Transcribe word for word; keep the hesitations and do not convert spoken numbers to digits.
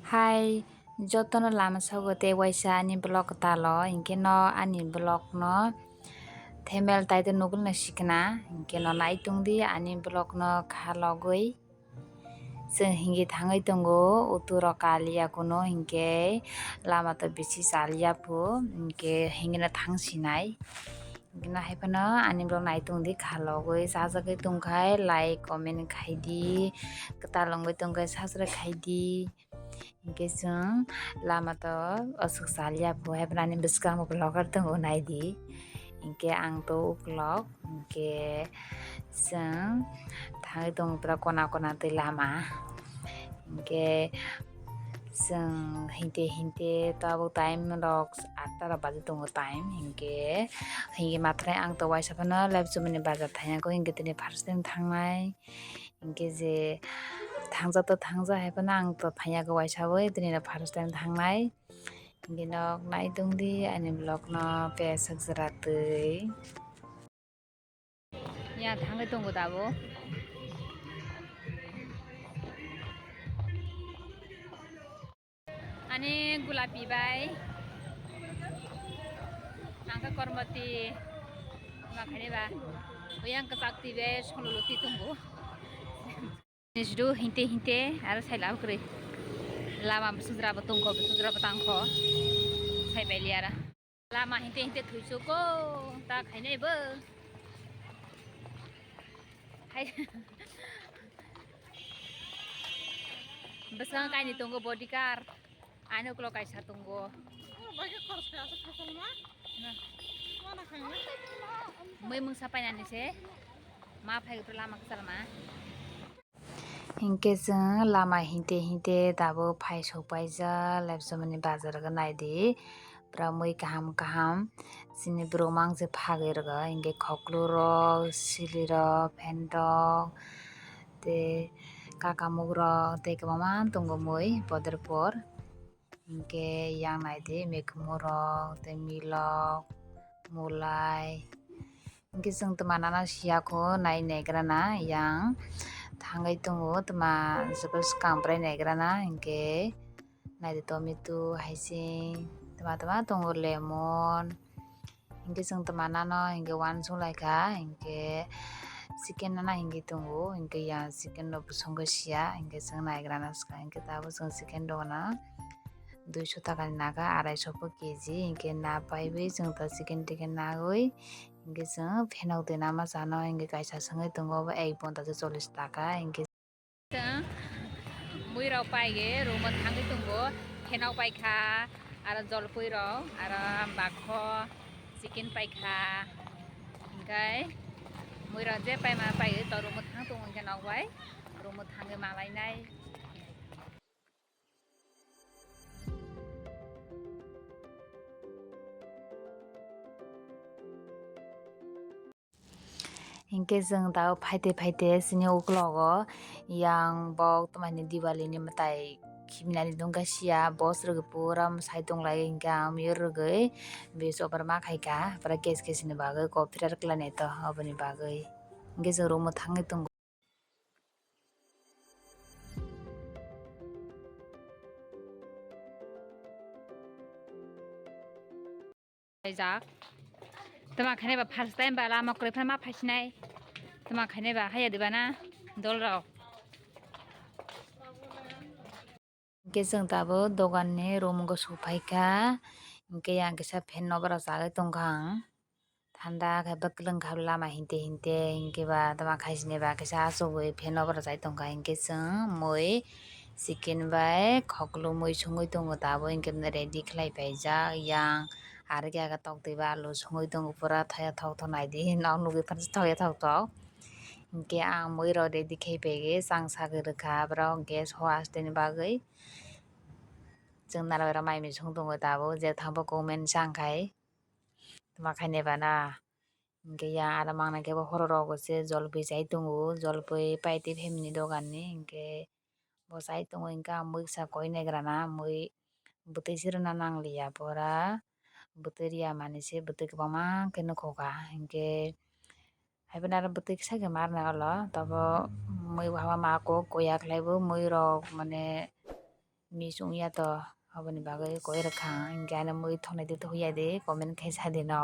Hai, jotono lama sago tei waisa ani vlog kwtalo, hinkhe no ani vlog no thumbnail title nugwi no sikna, hinkhe no nai tongdi ani vlog no kha logwi. Chwng hinkhe thangwi tongo, utu rok kaliya kuno hinkhe lama to bisi chaliya phu, hinkhe hinkhe no thang sinai. Hinkhe no hai phano ani vlog nai tongdi kha logwi, chajagwi tongkhai like comment khaidi, kwtal wngwi tongkhai subscribe khaidi. Hinkhe chwng lama to aswk chaliya phu, hai phano ani bwskango vlogger tongo naidi. Hinkhe ang to uklok, hinkhe chwng thangwi tongo pura kona kona twi lama. Hinkhe chwng hinte hinte tabuk time rok atta rok baji tongo time. Hinkhe, hinkhe matharai ang to waisa phano Laibsumani bazar thangya kho, hinkhe tini first time thangnai. Hinkhe je thangja to thangja hai phano ang to thangya kho waisa bai, tini no first time thangnai. Hinkhe nok nai tongdi ani vlog no peswk jora twi. Ya thangwi tongo tabuk. Ani gulapi bai. Angka kormoti. Makhani ba. Oyang kwchak twi bai solo loti tongo. Nisdu hinte hinte aro sai lama kwrwi. Lama bwswk jora bo tongkho, bwswk jora bo tangkho. Sai bai liya ra. Lama hinte hinte thwisu ko ta khainai bo. Hai. Bwskango kainwi tongo bodyguard. Ani ukulok kaisa tongo. Mui mungsa painani se. Ma phai lama kwchalma. Hinkhe chwng lama hinte hinte tabuk phai sok paijak, Laibsumani bazar o naidi. Pura mui kaham kaham chini bwrwi mangse phagwi rwgo, hinkhe khoklu rok, sili rok, pant rok, tei kakamuk rok, tei kwbangma tongo mui bodor por. Hinkhe yang naidi, mikhumu rok, tei milok, mulai. Hinkhe chwng twma nana siya kho, nai naigrana yang thangwi tongo, twma joto swkang bwrwi naigrana. Hinkhe naidi tomato, haising, twma twma tongo, lemon. Hinkhe chwng twma nano hinkhe uansuk lai kha, hinkhe chicken nana hinkhe tongo, hinkhe yang chicken no bwswk wngkhe siya, hinkhe chwng naigrana swkang, hinkhe tabuk chwng chicken dogano duiso taka ni naga, araisho bo K G, hinkhe na paiwi chwng ta chicken ticken nagwi, hinkhe chwng phenok twi nama chano, hinkhe kaisa swngwi tongo bo ek bonta se chollish taka, hinkhe. Chwng mui rok paigwi room o thangwi tongo, phenok paikha, aro jolpui rok, aro bakho, chicken paikha, hinkhe mui rok je paima paigwi to room o thang tongo, hinkhe nok bai room o thangwi malainai. Hinkhe chwng tabuk phaite phaite chini uklogo yang bok twmani Diwali ni mwtai khiminani dungkha siya, boss rwgwi pura mwsai tonglai, hinkhe ang miyur rwgwi bes obar ma khaikha, pura kes kes ni bagwi kok phirar khlainai to, oboni bagwi hinkhe chwng room o thangwi tongo. Paijak. Tama khainai ba first time ba lama kwrwi phano ma phaisinai. Tama khainai ba haya diba na dol rok. Hinkhe chwng tabuk dogan ni room o sophaikha. Hinkhe yang kisa fan no bara chagwi tongkha ang. Thanda khe bwklwng kha lama hinte hinte, hinkhe ba tama khaisini ba kisa achugwi fan o bara chai tongkha, hinkhe chwng mui chicken bai khoklu mui songwi tongo tabuk, hinkhe ready khlai paijak yang, aro khe age toktwi bai alu songwi tongo, pura thokya thokthok naidi, nok nugwi phano thokya thokthok. Hinkhe ang mui rok ready khai paigwi chang sagwi rwkha borok gas o asteni bagwi, chwng nana bai rok mai mui song tongo tabuk, je thangbo comment chang khai. Tama khainai ba na. Hinkhe yang aro mangnai khe bo horok rogo se jolpui chai tongo, jolpui paite family dogan ni, hinkhe bo chai tongo, hinkhe ang mui kisa koi naigra na, mui bwtwi se rwna nangliya pora, bwtwi riya manwi se bwtwi kwbangma khe nukhukha, hinkhe hai phano aro bwtwi kisa khe ma rwnai olo, tobo mui bo hama ma kok koya khlai bo mui rok mane. Miss wngya to, aboni bagwi koi rwkha ang, hinkhe ano mui thoknai di, thokya di, comment khai sa di no.